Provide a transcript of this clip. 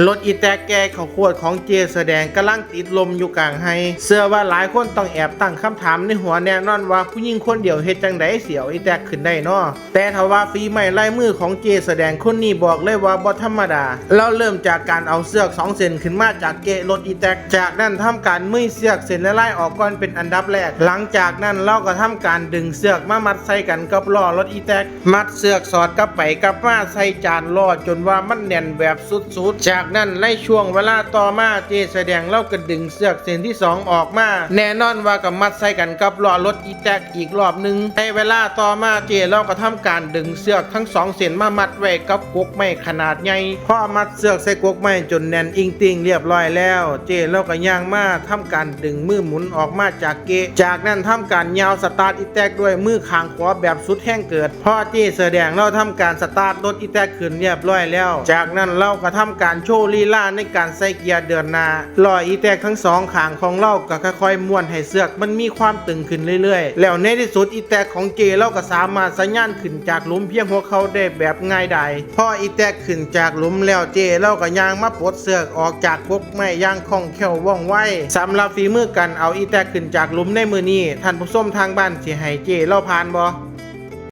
ລົດອີແຕັກແກ່ເຂົ້າໂຄດຂອງເຈ້ເສື້ອແດງກຳລັງຕິດລົມຢູ່ກາງໄຮ່. ເຊື່ອວ່າຫຼາຍຄົນຕ້ອງແອບຕັ້ງຄຳຖາມໃນຫົວແນ່ນອນວ່າ ຜູ້ຍິງຄົນດຽວເຮັດຈັ່ງໃດຊິເອົາອີແຕັກຂຶ້ນໄດ້ເນາະ? ແຕ່ຖ້າວ່າຝີໄມ້ລາຍມືຂອງເຈ້ເສື້ອແດງຄົນນີ້ບອກເລີຍວ່າບໍ່ທຳມະດາ. ລາວເລີ່ມຈາກການເອົາເຊືອກສອງເສັ້ນຂຶ້ນມາຈາກເກະລົດອີແຕັກ, ຈາກນັ້ນທຳການເມີ້ຍເຊືອກເສັ້ນລາຍໆອອກກ່ອນເປັນອັນດັບແລກ. ຫຼັງຈາກນັ້ນລາວກໍທຳການດຶງເຊືອກມາມັດໃສ່ກັນກັບລໍ້ລົດອີແຕັກ, ມັດເຊືອກສອດກັບໄປກັບມາໃສ່ຈານລໍ້ຈົນວ່າມັນແໜ້ນແບບສຸດໆ. ຈາກນັ້ນໃນຊ່ວງເວລາຕໍ່ມາ ເຈ້ເສື້ອແດງລາວກໍດຶງເຊືອກເສັ້ນທີສອງອອກມາ, ແນ່ນອນວ່າກໍມັດໃສ່ກັນກັບລໍ້ລົດອີແຕັກ ອີກລອບໜຶ່ງ. ໃນເວລາຕໍ່ມາເຈ້ລາວກໍທຳການດຶງເຊືອກທັງສອງເສັ້ນມາມັດໄວ້ກັບກົກໄມ້ຂະໜາດໃຫຍ່. ພໍມັດເຊືອກໃສ່ກົກໄມ້ຈົນແໜ້ນອີ່ງຕິ່ງລຽບຮ້ອຍແລ້ວ, ເຈ້ລາວກໍຍ່າງມາທຳການດຶງມືໝູນອອກມາຈາກເກະ. ຈາກນັ້ນທຳການຍ່າວສະຕາດອີແຕັກດ້ວຍມືຂ້າງຂວາແບບສຸດແຮງເກີດ. ພໍເຈ້ເສື້ອແດງລາວທຳການສະຕາດລົດອີແຕັກຂຶ້ນລຽບຮ້ອຍແລ້ວ, ຈາກນັ້ນລາວກໍທຳການໂຊລີລາໃນການໃສ່ເກຍເດີນໜ້າ. ລໍ້ອີແຕັກທັງສອງຂ້າງຂອງລາວກໍຄ່ອຍໆມ້ວນໃຫ້ເຊືອກມັນມີຄວາມຕຶງຂຶ້ນເລື້ອຍໆ. ແລ້ວໃນທີ່ສຸດອີແຕັກຂອງເຈ້ລາວກໍສາມາດສະຍານຂຶ້ນຈາກຫຼຸມພຽງຫົວເຂົ່າໄດ້ແບບງ່າຍດາຍ. ພໍອີແຕັກຂຶ້ນຈາກຫຼຸມແລ້ວ, ເຈ້ລາວກໍຍ່າງມາປົດເຊືອກອອກຈາກກົກໄມ້ຢ່າງຄ່ອງແຄ້ວວ່ອງໄວ. ສຳລັບຝີມືການເອົາອີແຕັກຂຶ້ນຈາກຫຼຸມໃນມື້ນີ້, ທ່ານຜູ້ຊົມທາງບ້ານຊິໃຫ້ເຈ້ລາວຜ່ານບໍ່?